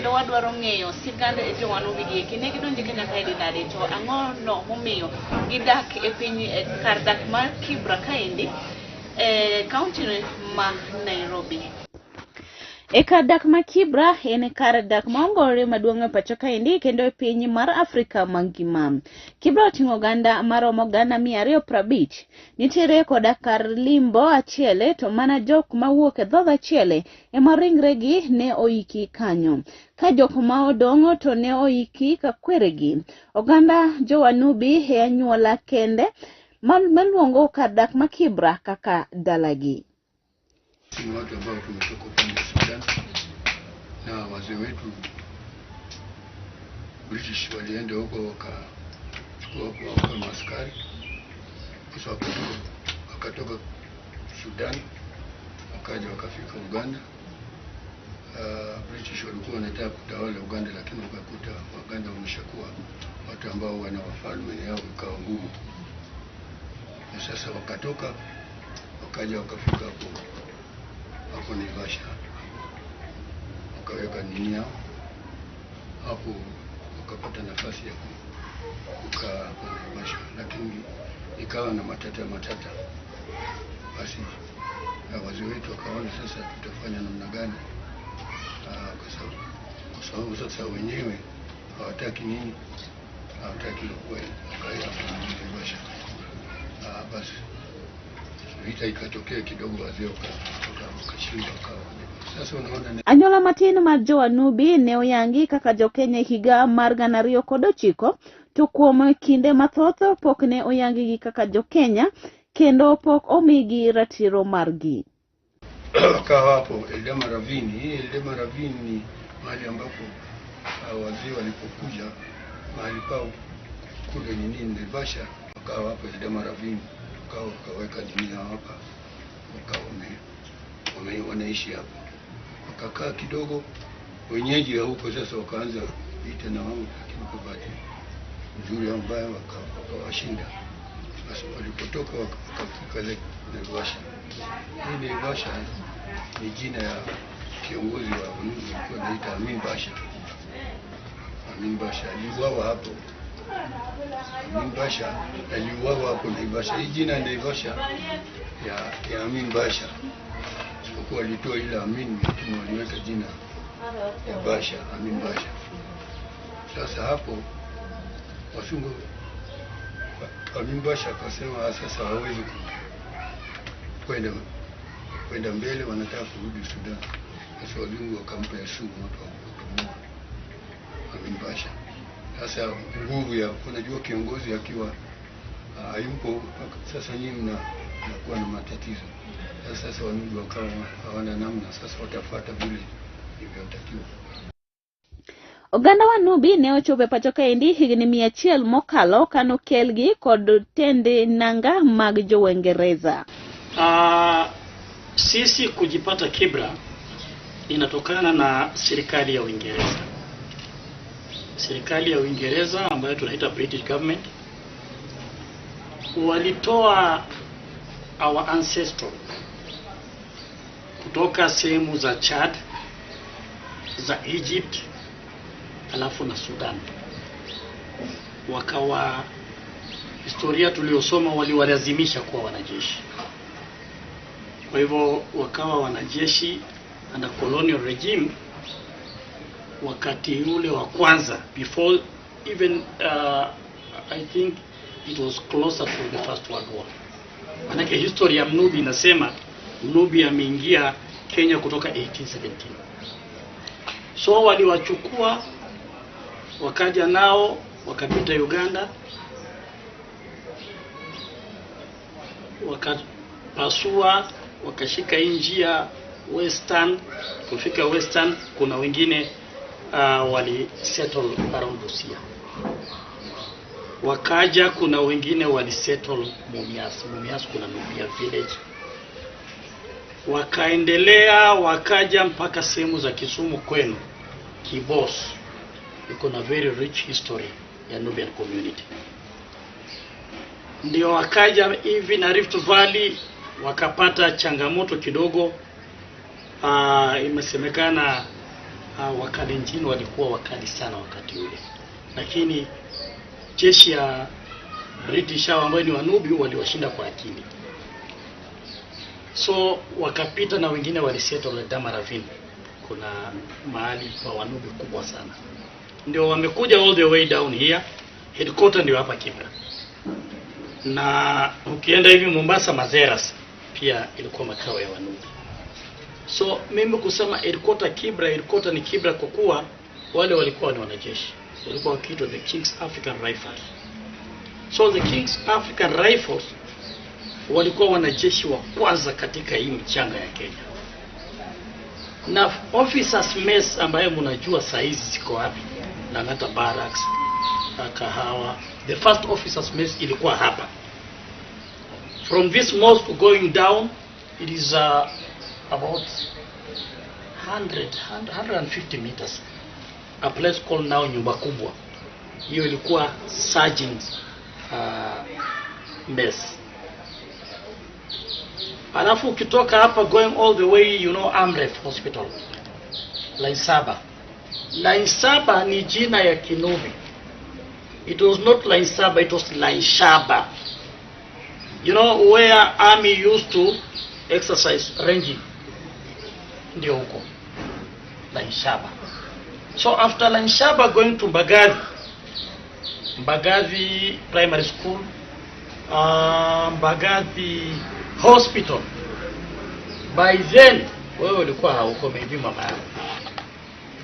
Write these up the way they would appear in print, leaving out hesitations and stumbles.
Kendo wadwaro ng'eyo sigand jo-Wanubi gi eki ne gidonjo e Kenya kaendi nade to ang'o no momiyo gidak e piny kar dak mar Kibra kaendi e kaunti ma Nairobi. E kar dak ma Kibra en kar dak ma ongore maduong' e pacho kaendi kendo e piny mar Afrika mangima. Kibra oting'o oganda maromo 250,000. Nitiere koda kar limbo achiel to mana jok mawuok e dhood achiel ema ringregi ne oiki kanyo. Ka jok ma odong' to ne oiki ka kweregi. Oganda jo-Wanubi e anyuola kende maluongo kar dak ma Kibra kaka dalagi. Ni watu ambao tumetoka upande wa Sudan na wazee wetu British walienda huko wakachukua kwa maaskari. Sasa wakatoka Sudan wakaja wakafika Uganda. British walikuwa wanataka kutawala Uganda, lakini wakakuta Waganda wameshakuwa watu ambao wana wafalme yao, ikawa ngumu. Na sasa wakatoka wakaja wakafika hapo Naivasha, wakaweka nini yao hapo, wakapata nafasi ya kukaa hapo Naivasha, lakini ikawa na matata. Basi wazee wetu wakaona sasa tutafanya namna gani, kwa sababu sasa wenyewe hawataki nini, hawataki wakae hapo Naivasha. Basi vita ikatokea kidogo, wazee wakashinda wakawa. Sasa unaona anyuola matin mar jo-Wanubi ne oyangi kaka jo-Kenya higa mar 2009 to kuom kinde mathoth pok ne oyangigi kaka jo-Kenya kendo pok omigi ratiro margi. Wakawa hapo Eldama Ravine. Hii Eldama Ravine ni mahali ambapo wazee walipokuja mahali pao kule nini Naivasha, wakawa hapo Eldama Ravine, wakawa wakaweka nini hapa, wakawa wanaishi hapo. Wakakaa kidogo, wenyeji wa huko sasa wakaanza vita na wao, lakini kwa bahati nzuri ambayo wakawashinda. Basi walipotoka wakafika Naivasha. Hii Naivasha ni jina ya kiongozi wa Wanubi alikuwa anaitwa Amin Basha. Amin Basha aliuawa hapo. Amin Basha aliuawa hapo Naivasha. Hii jina Naivasha ya Amin Basha. Isipokuwa walitoa ile Amin, lakini waliweka jina ya Basha, Amin Basha. Sasa hapo wasungu Amin Basha akasema sasa hawezi kwenda mbele, wanataka kurudi Sudan. Sasa wazungu wakampa sumu watu Amin Basha. Sasa nguvu ya, unajua kiongozi akiwa hayupo, sasa nyinyi mnakuwa na matatizo. Sasa Wanubi wakawa hawana namna, sasa watafuata vile ilivyotakiwa. Oganda Wanubi ne ochopo e pacho kaendi higni 100 mokalo kanokelgi kod tende nanga mag jo-Uingereza. Sisi kujipata Kibra inatokana na serikali ya Uingereza. Serikali ya Uingereza ambayo tunaita British government walitoa our ancestors kutoka sehemu za Chad, za Egypt, alafu na Sudan. Wakawa, historia tuliosoma, waliwalazimisha kuwa wanajeshi. Kwa hivyo wakawa wanajeshi under colonial regime wakati ule wa kwanza, before even I think it was closer to the First World War. Manake history ya Mnubi inasema Mnubi ameingia Kenya kutoka 1817. So waliwachukua wakaja nao wakapita Uganda, wakapasua, wakashika njia Western. Kufika Western kuna wengine wali settle around Busia. Wakaja kuna wengine wali settle Mumias. Mumias kuna Nubia village. Wakaendelea wakaja mpaka sehemu za Kisumu kwenu, Kibos. Iko na very rich history ya Nubian community. Ndio wakaja hivi na Rift Valley wakapata changamoto kidogo. Imesemekana Wakalenjin walikuwa wakali sana wakati ule, lakini jeshi ya British hao ambao ni Wanubi waliwashinda kwa akili, so wakapita na wengine walisettle Eldama Ravine. Kuna mahali pa Wanubi kubwa sana, ndio wamekuja all the way down here. Headquarter ndio hapa Kibra, na ukienda hivi Mombasa, Mazeras pia ilikuwa makao ya Wanubi. So mimi kusema headquarter Kibra, headquarter ni Kibra kwa kuwa wale walikuwa ni wanajeshi, walikuwa wakiitwa the King's African Rifles. So the King's African Rifles walikuwa wanajeshi wa kwanza katika hii mchanga ya Kenya. Na officers mess ambayo mnajua saa hizi ziko wapi? Lang'ata Barracks, Kahawa. The first officers mess ilikuwa hapa. From this mosque going down, it is about 100, 150 meters. A place called now Nyumba Kubwa. Hiyo ilikuwa sergeant mess. Alafu ukitoka hapa going all the way, Amref Hospital, Line 7. Line 7 ni jina ya Kinubi. It was not Line 7, it was Line Shaba. You know where army used to exercise ranging. Ndio huko. Line Shaba. So after Line Shaba going to Mbagathi, Mbagathi Primary School, Mbagathi Hospital. By then wewe ulikuwa hauko, maybe mama yako.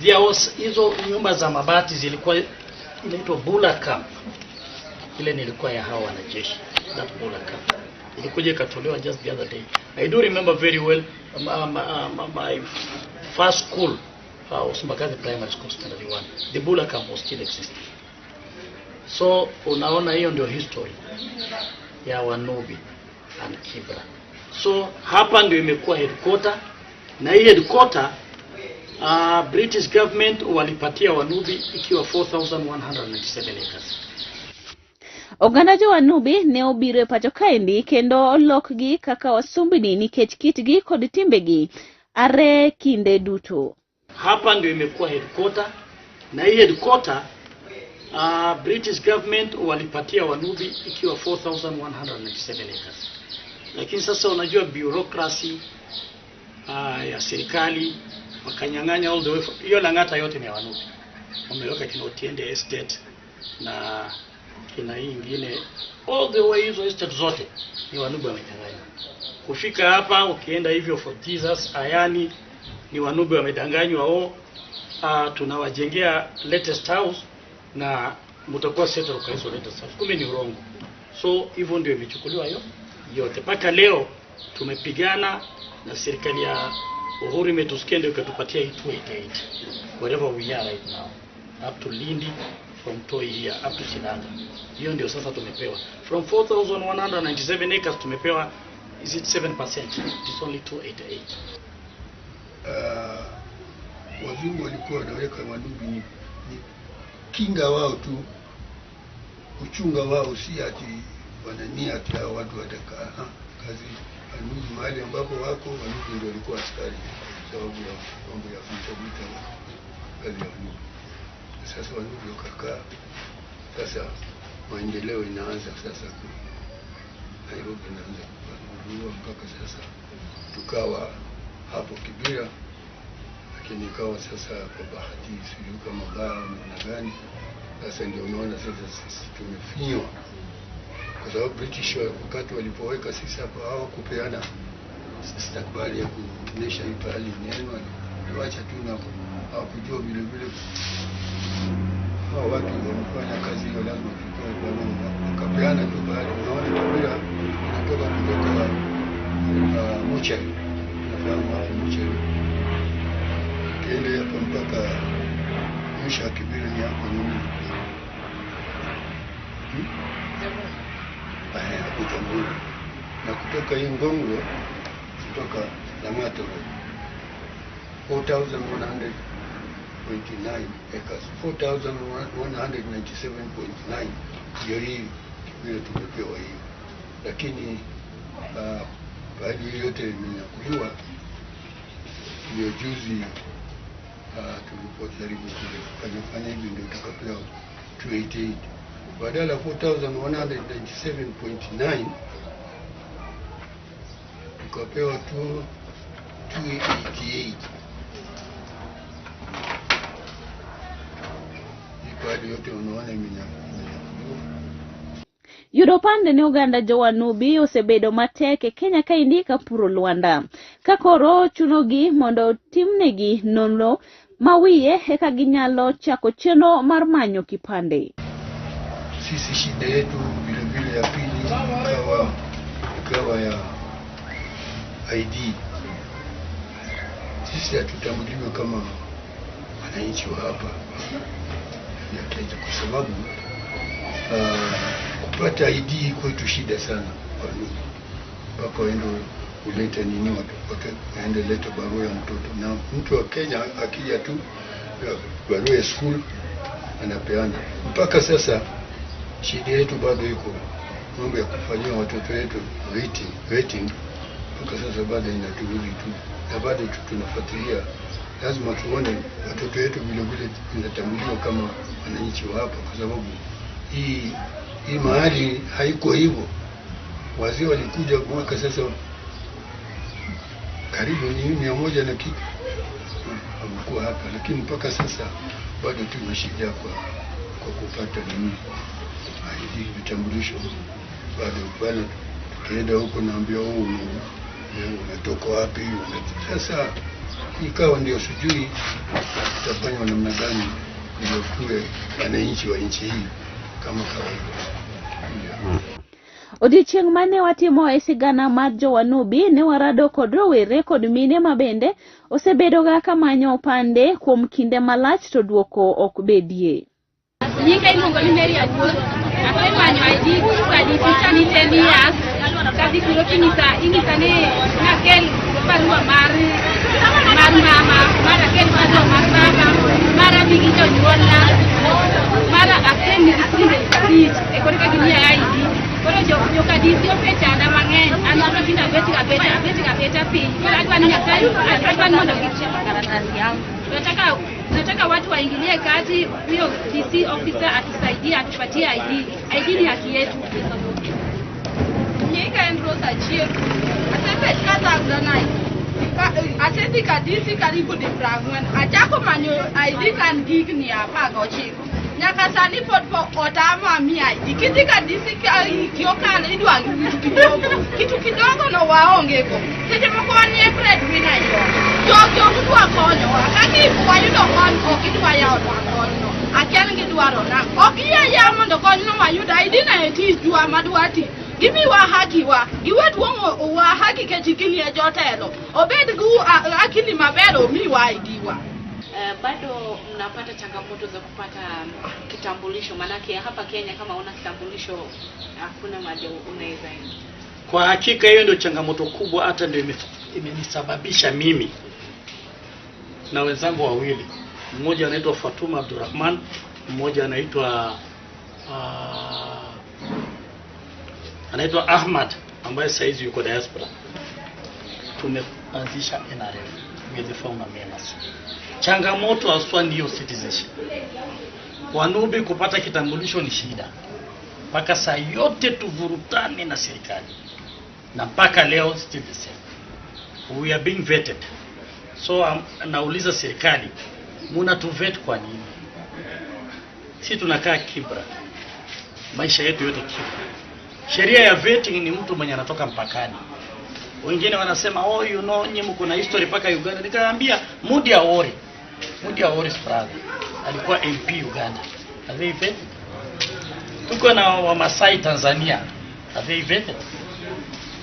There was hizo nyumba za mabati zilikuwa inaitwa Bula Camp. Ile nilikuwa ya hawa wanajeshi. That Bula Camp. Ilikuja ikatolewa just the other day. I do remember very well my first school was Mbagathi Primary School, Standard 1. The Bula Camp was still existing. So unaona hiyo ndio history ya Wanubi and Kibra. So hapa ndio imekuwa headquarter, na hii headquarter British government walipatia Wanubi ikiwa 4197 acres. Oganda jo-Wanubi ne obiro e pacho kaendi kendo olokgi kaka wasumbini nikech kitgi kod timbegi are kinde duto. Hapa ndio imekuwa headquarter, na hii headquarter British government walipatia Wanubi ikiwa 4197 acres. Lakini sasa unajua bureaucracy ya serikali wakanyang'anya all the way hiyo Lang'ata yote ni ya Wanubi. Wameweka kina Otiende Estate na kina hii ingine all the way, hizo estate zote ni Wanubi wamenyang'anya. Kufika hapa ukienda hivyo Fort Jesus, Ayani ni Wanubi wamedanganywa, oh, tunawajengea latest house na mtakuwa settle kwa hizo latest house. Kumbe ni urongo. So hivyo ndio imechukuliwa hiyo yote. Mpaka leo tumepigana na serikali ya Uhuru imetusikia ndio ikatupatia hii 288 wherever we are right now, up to Lindi, from Toi here up to Silanga. Hiyo ndio sasa tumepewa from 4197 acres, tumepewa, is it 7%? It is only 288. Wazungu walikuwa wanaweka Wanubi ni kinga wao tu, uchunga wao, si ati wanania ati hao watu watakaa kazi. Wanubi mahali ambapo wako Wanubi ndio walikuwa askari, sababu ya mambo ya vita vita, kazi ya Wanubi. Sasa Wanubi wakakaa, sasa maendeleo inaanza sasa, Nairobi inaanza kupanuliwa mpaka sasa tukawa hapo Kibera, lakini ikawa sasa kwa bahati sijui kama mbaya au namna gani, sasa ndio unaona sasa sisi tumefinywa, kwa sababu British wakati walipoweka sisi hapa hawakupeana stakabadhi ya kuonyesha hii pahali ni yenu, waliwacha tu na hawakujua vile vile hao watu wamefanya kazi hiyo, lazima tutoe kwa wakapeana tu pahali. Unaona Kibera inatoka kutoka mochari, unafahamu hapo mochari, ukienda hapo mpaka mwisho wa Kibera ni hapo nyuma hapo Jamhuri, na kutoka hii Ngong Road kutoka Lang'ata Road 4129 acres, 4197.9 ndio hii Kibera tumepewa hiyo, lakini baadhi yote imenyakuliwa. Ndio juzi Tulipojaribu kufanya hivi ndio tukapewa 288 badala 4197.9 tukapewa 288. Hii yote unaona imenyakuliwa. Yudo pande ne oganda jowanubi osebedo matek e Kenya kaendi ka puro lwanda. Ka koro chunogi mondo timnegi nonro mawiye eka ginyalo chako chenro mar manyo kipande. Sisi shida yetu vile vile ya pili ikawa ya ID. Sisi hatutambuliwi kama wananchi wa hapa ya Kenya kwa sababu kupata ID kwetu shida sana. Mpaka waende ulete nini, waende leta barua ya mtoto. Na mtu wa Kenya akija tu barua ya school anapeana. Mpaka sasa shida yetu bado iko mambo ya kufanyia watoto wetu rating. Mpaka sasa bado inatuudhi tu, na bado tunafuatilia. Lazima tuone watoto wetu vile vile inatambuliwa kama wananchi wa hapa, kwa sababu hii mahali haiko hivyo. Wazee walikuja mwaka sasa karibu ni 100 na kitu wamekuwa hapa, lakini mpaka sasa bado tuna shida kwa kupata nini ID, vitambulisho bado bado. Tukienda huko naambia huu unatoka wapi? Sasa ikawa ndio sijui tutafanya namna gani ndio tuwe wananchi wa nchi hii kama kawaida. Odiechieng' mane watimo e sigana mar jowanubi ne warado kod rowere kod mine mabende osebedoga kamanyo opande kuom kinde malach to duoko ok bedie. Nyinga iluongo ni Mary Aduor. Asemanyo ID picha ni 10 years. Kadhi kuro ting'isa ni nakel barua mar mama, mar akel barua mar baba, mar abi gi jonyuolna, mar akel nyithindo abich e koro ka gimiya ID. Koro joka DC osechanda mang'eny. An koro tinde abet ga beta piny. Koro adwa ni Nyasaye, adwa ni mondo nataka watu waingilie kati, huyo DC officer atusaidie, atupatie ID. ID ni haki yetu. Nyinga en Rose Achieng. Asebet kathagranai. Asedhi ka DC karibu di 40. Achako manyo ID ka an gi higni 19. Nyaka sani pod otama mi ID. Kidhi ka DC hiki okalo idwa kitu kidogo. Kitu kidogo no waonge go. Seche moko wanie breadwinner yo. Jogi ok dwa konyowa. Ka wayudo kony ok gidwa yawonwa konyno. Akia ni gidwaro nang'o. Ok giyie yaw mondo konyno wayud ID no e tijwa madwa ti. Gimiwa haki wa, giwe tuong'o wa haki kech ginie jotelo. Obed gi akili maber omiwa ID wa. Bado mnapata changamoto za kupata kitambulisho? Manake hapa Kenya kama una kitambulisho hakuna mahali unaweza enda. Kwa hakika hiyo ndio changamoto kubwa, hata ndio imenisababisha mimi na wenzangu wawili, mmoja anaitwa Fatuma Abdurrahman, mmoja anaitwa Ahmad ambaye saizi yuko diaspora. Tumeanzisha NRF with the former members. Changamoto haswa ndiyo citizenship. Wanubi kupata kitambulisho ni shida. Mpaka saa yote tuvurutane na serikali. Na mpaka leo still the same. We are being vetted. So nauliza serikali, muna tuvet kwa nini? Sisi tunakaa Kibra. Maisha yetu yote Kibra. Sheria ya vetting ni mtu mwenye anatoka mpakani. Wengine wanasema oh, you know, nyinyi mko na history paka Uganda. Nikaambia Mudi Awori. Mudi Awori's brother alikuwa MP Uganda. Are they vetted? Tuko na Wamasai Tanzania. Are they vetted?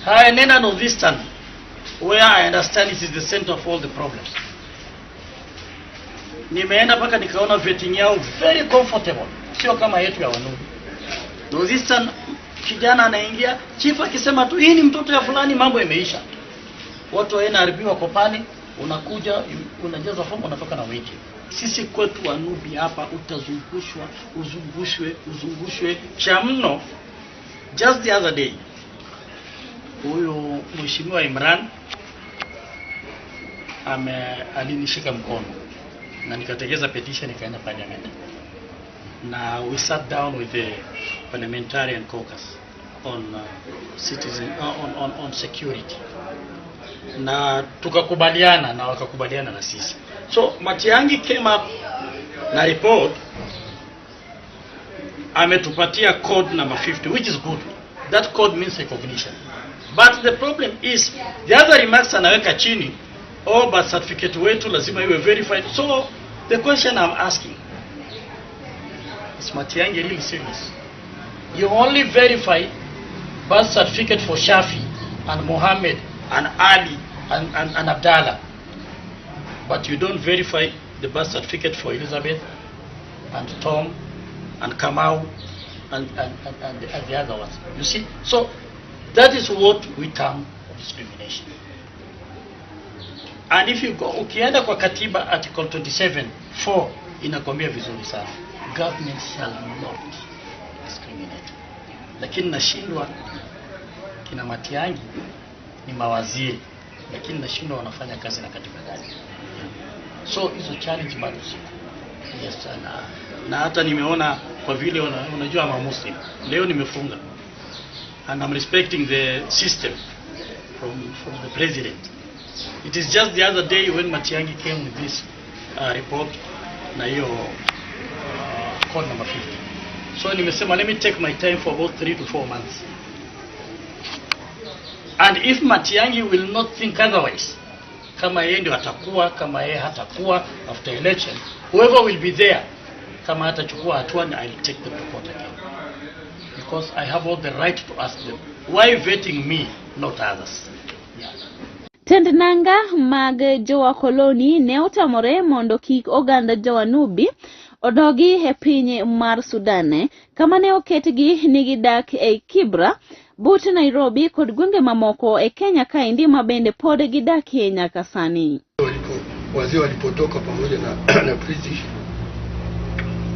Haya, nena Northeastern, where I understand it is the center of all the problems. Nimeenda paka nikaona vetting yao very comfortable. Sio kama yetu ya Wanubi. Northeastern kijana anaingia, chief akisema tu hii ni mtoto ya fulani, mambo yameisha. Watu wa NRB wako pale, unakuja unajaza fomu unatoka na wiki. Sisi kwetu Wanubi hapa utazungushwa, uzungushwe, uzungushwe cha mno. Just the other day, huyu Mheshimiwa Imran alinishika mkono. Na nikategeza petition ikaenda parliament. Na we sat down with the parliamentarian caucus on citizen on security. Na tukakubaliana na wakakubaliana na sisi. So Matiang'i came up na report, ametupatia code number 50, which is good. That code means recognition. But the problem is the other remarks anaweka chini, oh, birth certificate wetu lazima iwe verified. So the question I'm asking is, Matiang'i really serious? You only verify birth certificate for Shafi and Mohammed and Ali and Abdallah, but you don't verify the birth certificate for Elizabeth and Tom and Kamau and the other ones. You see? So that is what we term discrimination. And if you go, ukienda kwa katiba article 27(4) inakwambia vizuri sana, government shall not discriminate. Lakini nashindwa, kina Matiang'i ni mawaziri, lakini nashindwa wanafanya kazi na katiba gani? So hizo challenge bado ziko. Yes, na hata nimeona kwa vile unajua I'm a Muslim. Leo nimefunga. And I'm respecting the system from the president. It is just the other day when Matiang'i came with this report na hiyo code number 50. So nimesema let me take my time for about 3 to 4 months. And if Matiang'i will not think otherwise, kama yeye ndio atakuwa, kama yeye hatakuwa after election, whoever will be there, kama hatachukua hatua, I'll take them to court again. Because I have all the right to ask them, why vetting me, not others? Yeah. Tend nanga mag jowakoloni ne otamore mondo kik oganda jowanubi odogi e piny mar Sudan kama ne oketgi ni gidak ei Kibra but Nairobi kod gwenge mamoko e Kenya kaendi ma bende pod gidakie nyaka sani. Wazee walipotoka pamoja na British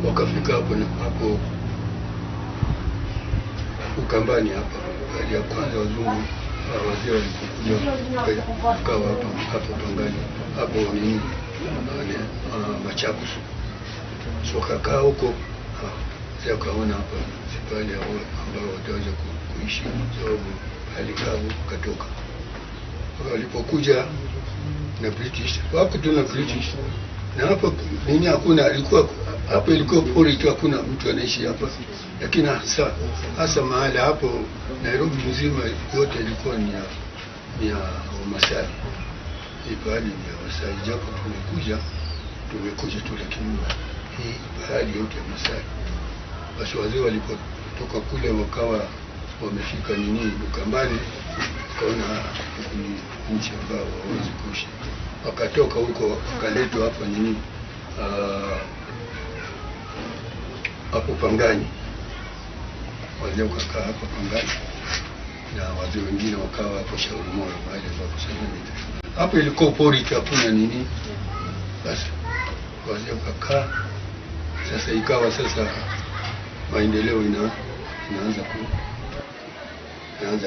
wakafika hapo hapo Ukambani hapa. Hali ya kwanza wazungu wazee walipokuja wakawa hapa hapo Pangani hapo nini Machakos. So wakakaa huko, wazee wakaona hapa si pahali ambao wataweza kuishi sababu hali kavu, katoka. Walipokuja na British, wako tu na British na hapo nini hakuna, ilikuwa hapo ilikuwa pori tu, hakuna mtu anaishi hapa, lakini hasa mahali hapo Nairobi mzima yote ilikuwa ni ya Wamasai. Hii pahali ni ya Wamasai, japo tumekuja tu, lakini hii pahali yote ya Masai. Basi wazee walipotoka kule wakawa wamefika nini Ukambani, wakaona huku ni nchi ambao hawawezi kuishi, wakatoka huko wakaletwa hapa nini hapo Pangani. Wazee wakakaa hapa Pangani na wazee wengine wakawa hapo Shauri Moyo mahali ambapo sasa hapo ilikuwa pori tu, hakuna nini. Basi wazee wakakaa. Sasa ikawa sasa maendeleo inaanza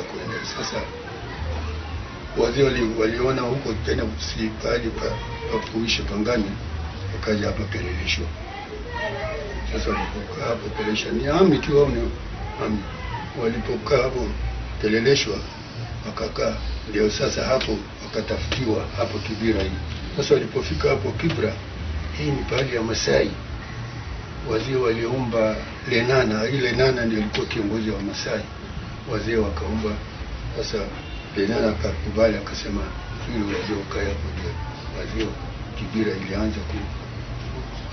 kuendelea. Sasa wazee waliona huko tena si pahali pa kuishi Pangani, wakaja hapa Kileleshwa. Sasa walipokaa hapo Kileleshwa ni ami tu au ni ami, walipokaa hapo Kileleshwa wakakaa, ndio sasa hapo wakatafutiwa hapo Kibra hii. Sasa walipofika hapo Kibra, hii ni pahali ya Masai. Wazee waliomba Lenana, ile Lenana ndio alikuwa kiongozi wa Masai. Wazee wakaomba, sasa Lenana akakubali, akasema ili wazee wakae hapo. Ndio wazee Kibra ilianza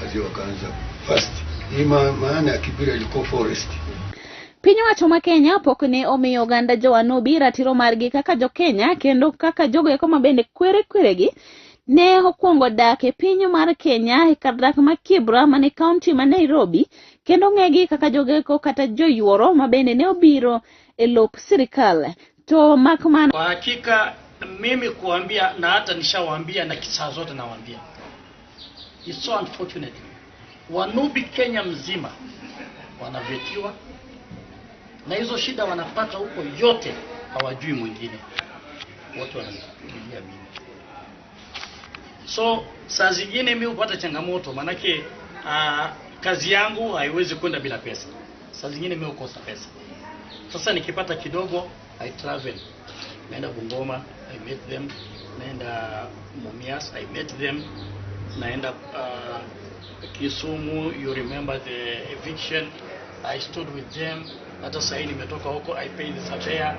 wazee wakaanza first. Hii maana ya Kibra ilikuwa forest. Piny owacho ma Kenya pok ne omiyo oganda jowanubi ratiro margi kaka jo-Kenya kendo kaka jogo eko ma bende kwere kweregi ne okwongo dak e piny mar Kenya e kar dak ma Kibra mane kaunti ma Nairobi kendo ng'egi kaka jogo eko kata joyuoro ma bende ne obiro e lop sirikal. To mak mana kwa hakika mimi kuambia na hata nishawaambia na saa zote nawaambia, it's so unfortunate Wanubi Kenya mzima wanavetiwa na hizo shida wanapata huko yote, hawajui mwingine, wote wananipigia mimi. So saa zingine mi hupata changamoto, maanake kazi yangu haiwezi kwenda bila pesa. Saa zingine mi hukosa pesa. Sasa nikipata kidogo, I travel, naenda Bungoma, I met them, naenda Mumias, I met them, naenda Kisumu, you remember the eviction, I stood with them. Hata sasa hii nimetoka huko, I pay the surveyor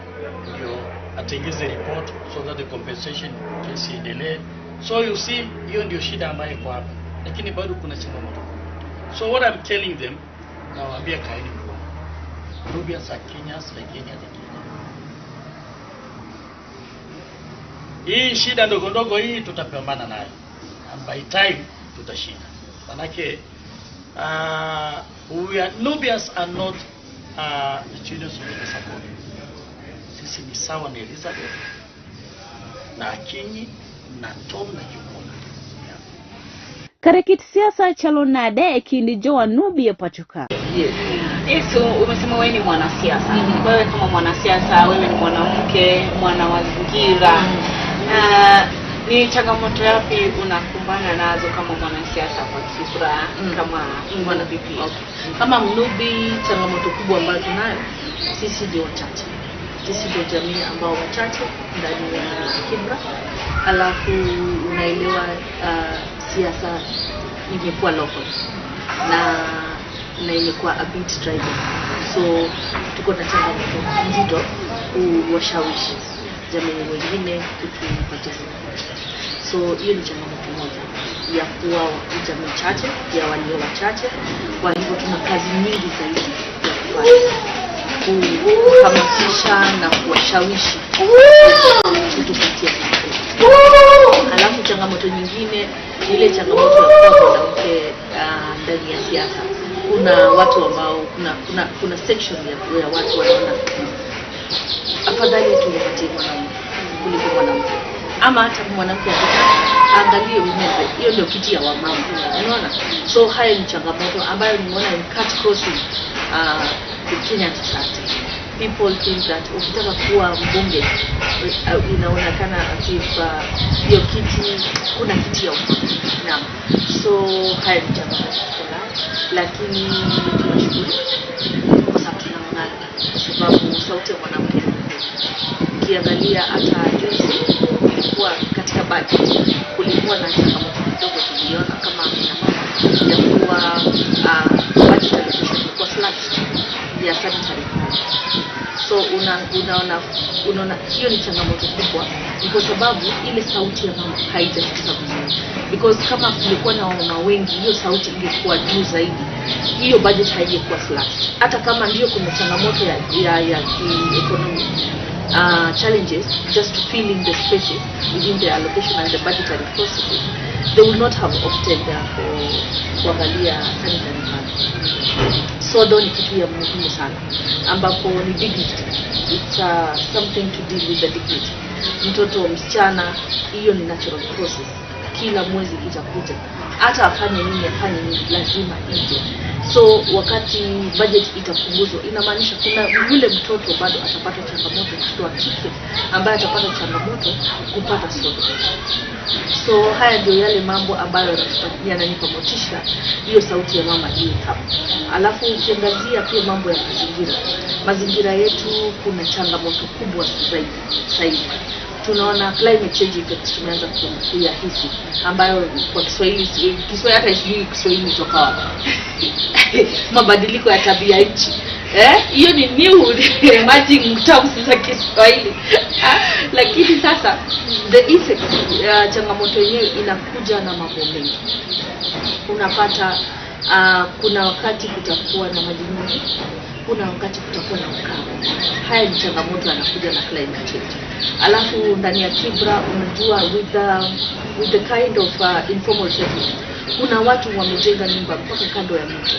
ndio atengeze report so that the compensation case iendelee. So you see, hiyo ndio shida ambayo iko hapa, lakini bado kuna changamoto. So what I'm telling them, nawaambia kaeni mkono. Nubians are Kenyans like any other Kenyan. Hii shida ndogo ndogo hii tutapambana nayo, and by time tutashinda. Manake we are, Nubians are not the children of the support. Sisi ni sawa na Elizabeth na Akinyi na Tom na Juguna. Yeah. Kare kit siasa chalo nade e kind jowa-Nubia pacho ka? Yes. Yesu, umesema wewe ni mwanasiasa. Wewe kama mwanasiasa, wewe ni mwanamke, mwana mazingira. Ni changamoto yapi unakumbana nazo kama mwanasiasa kwa Kibra, kama mwana VP? Okay. Kama Mnubi, changamoto kubwa ambayo tunayo sisi ndio wachache, sisi ndio jamii ambao wachache ndani ya Kibra, alafu unaelewa siasa imekuwa local na imekuwa a bit tribal, so tuko na changamoto nzito kuwashawishi jamii wengine kutupatia support. So hiyo ni changamoto moja ya kuwa jamii chache, ya walio wachache. Kwa hivyo tuna kazi nyingi zaidi ya kufanya kuhamasisha na kuwashawishi kutupatia support. Halafu changamoto nyingine ni ile changamoto ya kuwa mwanamke ndani ya siasa. Kuna watu ambao kuna section ya watu wanaona afadhali tumpatie mwanaume kuliko mwanamke, ama hata mwanamke akitaka angalie women rep, hiyo ndio kiti ya wamama, unaona. So haya ni changamoto ambayo nimeona in cut crossing the Kenyan society. People think that ukitaka kuwa mbunge inaonekana as if hiyo kiti kuna kiti ya umama. Naam. So haya ni changamoto tuko nayo, lakini tunashukuru kwa sababu tunang'ang'ana, kwa sababu sauti ya mwanamke ni muhimu. Ukiangalia hata juzi ilikuwa katika budget, kulikuwa na changamoto kidogo tuliona kama akina mama ya kuwa budget allocation ilikuwa slashed ya sanitary pads. So unaona hiyo ni changamoto kubwa, ni kwa sababu ile sauti ya mama haijasikika vizuri, because kama kulikuwa na wamama wengi, hiyo sauti ingekuwa juu zaidi, hiyo budget haingekuwa slashed. Hata kama ndio kuna changamoto ya ki-economic challenges, just to fill in the spaces within the allocation and the budgetary processes, they will not have opted for kuangalia sanitary pads. Sodo ni kitu ya muhimu sana, ambapo ni dignity. It's something to deal with the dignity. Mtoto msichana, hiyo ni natural process, kila mwezi itakuja, hata afanye nini, lazima ije. So wakati budget itapunguzwa, inamaanisha kuna yule mtoto bado atapata changamoto, mtoto wa kike ambaye atapata changamoto kupata sodo. So haya ndio yale mambo ambayo yananipa motisha, hiyo sauti ya mama iwe hapa. Alafu ukiangazia pia mambo ya mazingira, mazingira yetu kuna changamoto kubwa zaidi sasa hivi. Tunaona climate change effects tumeanza kuyahisi, ambayo kwa Kiswahili, Kiswahili hata sijui Kiswahili kutoka wapi, mabadiliko ya tabia nchi. Hiyo ni new emerging terms za Kiswahili. Lakini sasa the effect ya changamoto yenyewe inakuja na mambo mengi. Unapata kuna wakati kutakuwa na maji mingi, kuna wakati kutakuwa na ukame. Haya ni changamoto yanakuja na climate change. Alafu ndani ya Kibra, unajua with the kind of informal settlement, kuna watu wamejenga nyumba mpaka kando ya mto.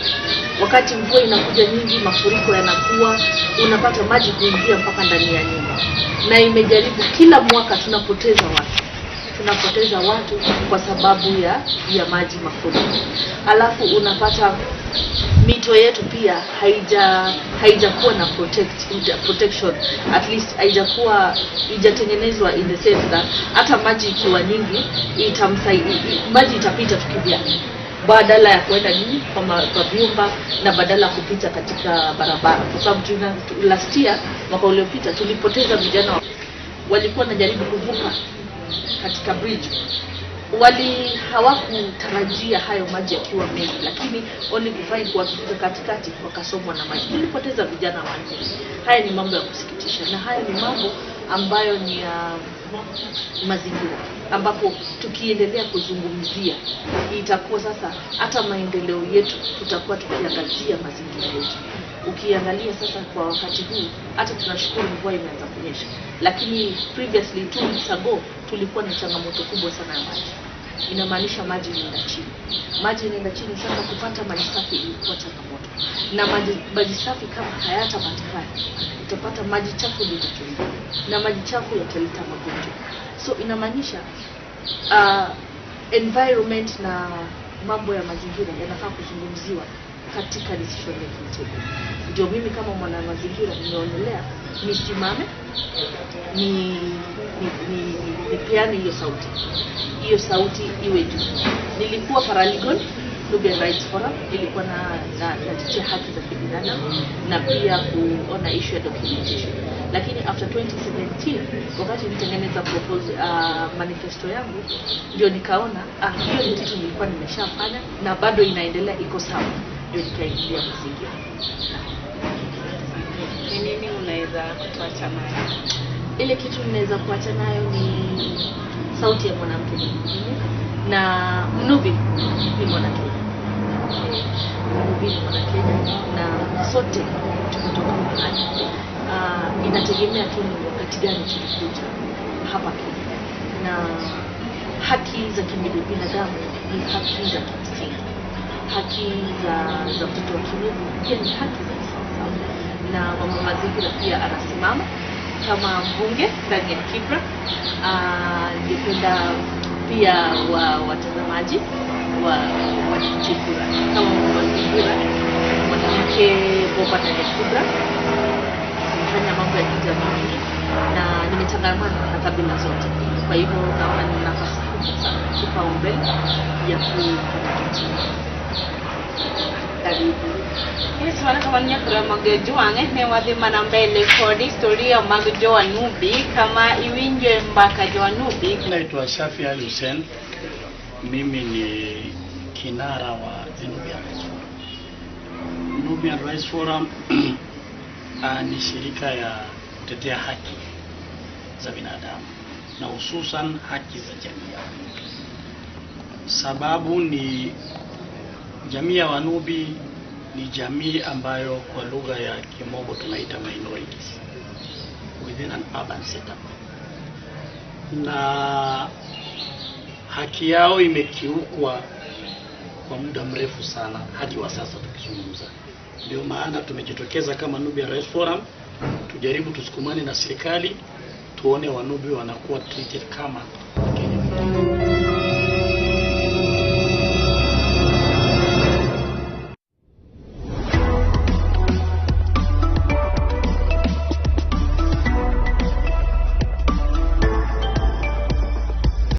Wakati mvua inakuja nyingi, mafuriko yanakuwa, unapata maji kuingia mpaka ndani ya nyumba, na imejaribu kila mwaka tunapoteza watu kwa sababu ya maji, mafuriko. Alafu unapata Mito yetu pia haijakuwa na protection, at least haijatengenezwa in the sense that hata maji ikiwa nyingi maji itapita tukivyake, badala ya kuenda nini kwa vyumba na badala kupita katika barabara. Kwa sababu last year, mwaka uliopita, tulipoteza vijana walikuwa wanajaribu kuvuka katika bridge. Hawakutarajia hayo maji yakiwa mengi, lakini only kufind kuwafika katikati wakasomwa na maji. Tulipoteza vijana wanne. Haya ni mambo ya kusikitisha, na haya ni mambo ambayo ni ya mazingira, ambapo tukiendelea kuzungumzia itakuwa sasa hata maendeleo yetu tutakuwa tukiangazia mazingira yetu. Ukiangalia sasa kwa wakati huu, hata tunashukuru mvua imeanza kunyesha, lakini previously 2 weeks ago tulikuwa na changamoto kubwa sana ya maji. Inamaanisha maji inaenda chini, maji inaenda chini. Sasa kupata maji safi ilikuwa changamoto, na maji safi kama hayatapatikana, utapata maji chafu itatumika, na maji chafu yataleta magonjwa. So inamaanisha environment na mambo ya mazingira yanafaa kuzungumziwa katika decision making table. Ndio mimi kama mwana mazingira nimeonelea nisimame, nipeane hiyo sauti, hiyo sauti iwe juu. Nilikuwa paralegal Nubian Rights Forum, ilikuwa na natetea haki za kibinadamu na pia kuona issue ya documentation. Lakini after 2017 wakati nitengeneza manifesto yangu, ndio nikaona hiyo ni kitu nilikuwa nimeshafanya na bado inaendelea, iko sawa, ndio nikaingilia mazingira. Ni nini unaweza kutuacha nayo? Ile kitu ninaweza kuacha nayo ni sauti ya mwanamke ni muhimu, na Mnubi ni mwanakenya. Mnubi ni mwanakenya na sote tumetoka mahali. Inategemea tu ni wakati gani tulikuja hapa Kenya, na haki za kibinadamu ni haki za kimsingi. Haki za mtoto wa kinubi pia ni haki za kisawasawa, na mama mazingira pia anasimama kama mbunge ndani ya Kibra. Ningependa pia watazamaji wanipigie kura kama mama mazingira, mwanamke bomba ndani ya Kibra. Nimefanya mambo ya kijamii na nimechangamana na kabila zote, kwa hivyo naona ni nafasi kubwa sana, kipaumbele ya kupata kiti. Karibu. Yes, mana kamano nyakura mag Jwang'e ne wadhi mana mbele kod historia mag Jowanubi kama iwinjo e mbaka Jowanubi. Naitwa Shafi Ali Hussein. Mimi ni kinara wa The Nubian Rights Forum. Nubian Rights Forum ni shirika ya kutetea haki za binadamu na hususan haki za jamii ya Wanubi. Sababu ni jamii ya Wanubi ni jamii ambayo kwa lugha ya Kimombo tunaita minorities within an urban setup, na haki yao imekiukwa kwa muda mrefu sana hadi wa sasa tukizungumza. Ndio maana tumejitokeza kama Nubian Rights Forum tujaribu tusukumane na serikali tuone Wanubi wanakuwa treated kama Wakenya wengine.